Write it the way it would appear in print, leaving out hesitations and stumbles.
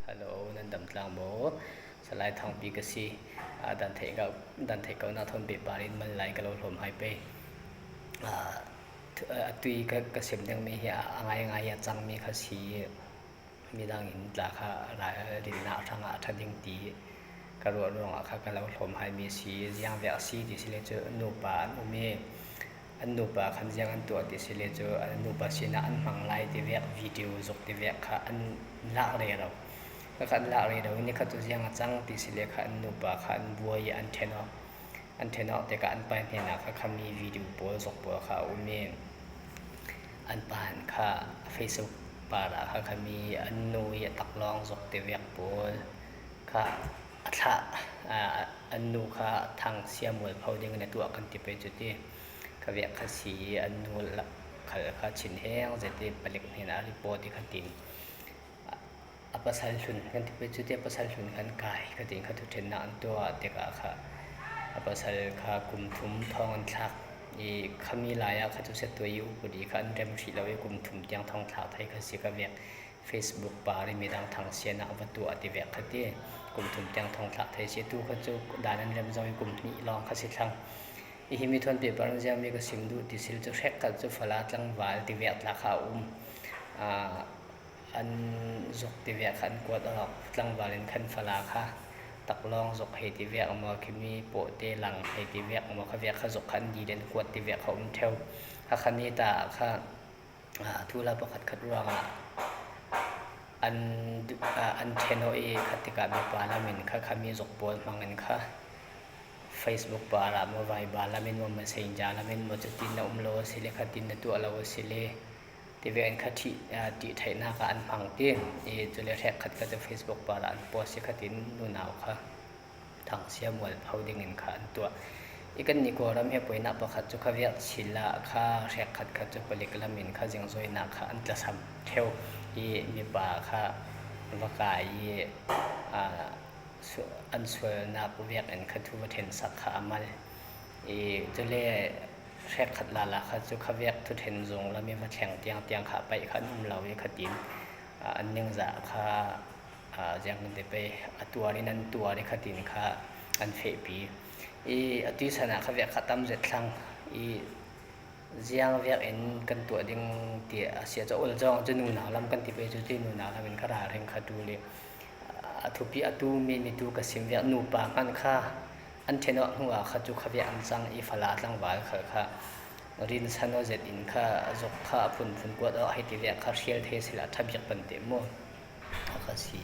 Hello, nan dam tlang maw? Salai Thangpi ka si. Dan theih ko dan theih ko na thon pe par in man lai ka lo hlawm hai pe. Atui ka ka sim ding mi hi a ngai ngai a cang mi kha si. Midang in tla kha rinnak hrangah a ṭha ding ti ka ruah ruangah kha ka lo hlawm haimi a si. Ziang vek a si ti si le cu nupa an um i an nupa khan ziang an tuah ti si le cu an nupa sinah an hmang lai ti vek video zuk ti vek kha an lak rero. Khakha an lak rero i nikhat cu ziang a cang ti si le kha an nupa kha an buai i an ṭhen awk. An ṭhen awk tikah an pa hnenah kha khami video pawl zuk pawl kha a um i An pa kha Facebook par ah kha khami an nu i a taklawng zuk te vek pawl kha a thlah. An nu kha thang sia mualpho ding in a tuah kan ti pei cu ti. Kha vek kha si i an nu khal kha chin heng zet i palik hnenah report i kha tim. A pasal hlun kan ti pei cu ti a pasal hlun khan kai ka ti kha thuṭhennak an tuah tikah kha a pasal kha kum thum thong an thlak i khami lai ah kha cu set i upadi kha an rem hrih lo i kum thum tiang thong thlak thai kha si ka vek Facebook par i midang thang sian ah va tuah ti vek kha ti kum thum tiang thong thlak thai si tu kha cu dan an rem zong i kum hnih lawng kha si thlang i hi mi thon pe par ziang mi ka sim duh ti sil cu hrek kal cu fala tlangval ti vek tla kha um An zuk ti vek kha an kuat awk. Tlangval in khan fala kha taklawng zuk hei ti vek maw khimi pawhte lang hei ti vek maw kha vek kha zuk kha an dil an kuat ti vek kha um ṭheo. Hakha ni ta ah kha thula pakhat khat ruangah an an ṭhen awh i khat tikah mipa lam in kha khami zuk pawl hmang in kha Facebook par ah maw Viber lam in maw Messenger lam in maw cutin na um lo a si le khatin na tuah lo a si le tive an kha ṭihṭhaihnak ah an hmang ti i cule hrek khat kha cu Facebook par ah an post i khatin nunau kha thangsia mualpho ding in kha an tuah. I kan nih Kawlram he poinak pakhat cu kha viak chil ah kha hrek khat kha cu palik lam in kha zingzawinak kha an tlasam ṭheo i mipa kha va kai i an sualnak viak in kha thu va ṭhen sak kha a mal. I cule Hrekkhat lala kha cu khavek thuthen zung lam i va thleng tiangtiang kha paih kha an um lo i khatin an ningzah kha ziang kan ti pei a tuar in an tuar i khatin kha an fehpi. I atu san ah khavek kha tam zet thlang i ziang vek in kan tuah ding ti a si cu ul zong cu nunau lam kan ti pei cu ti nunau lam in kha ralring kha ṭul i a thupi a tu mi mi tu ka sim vek nupa hmanh kha An ṭhen awk hnuah kha cu khaviah an cang i fala tlangval khal kha rinsan aw zet in kha a zuk kha a phunphun kuat awk hei ti ve kha hrial the sila ṭha bik ban te mu a ka si.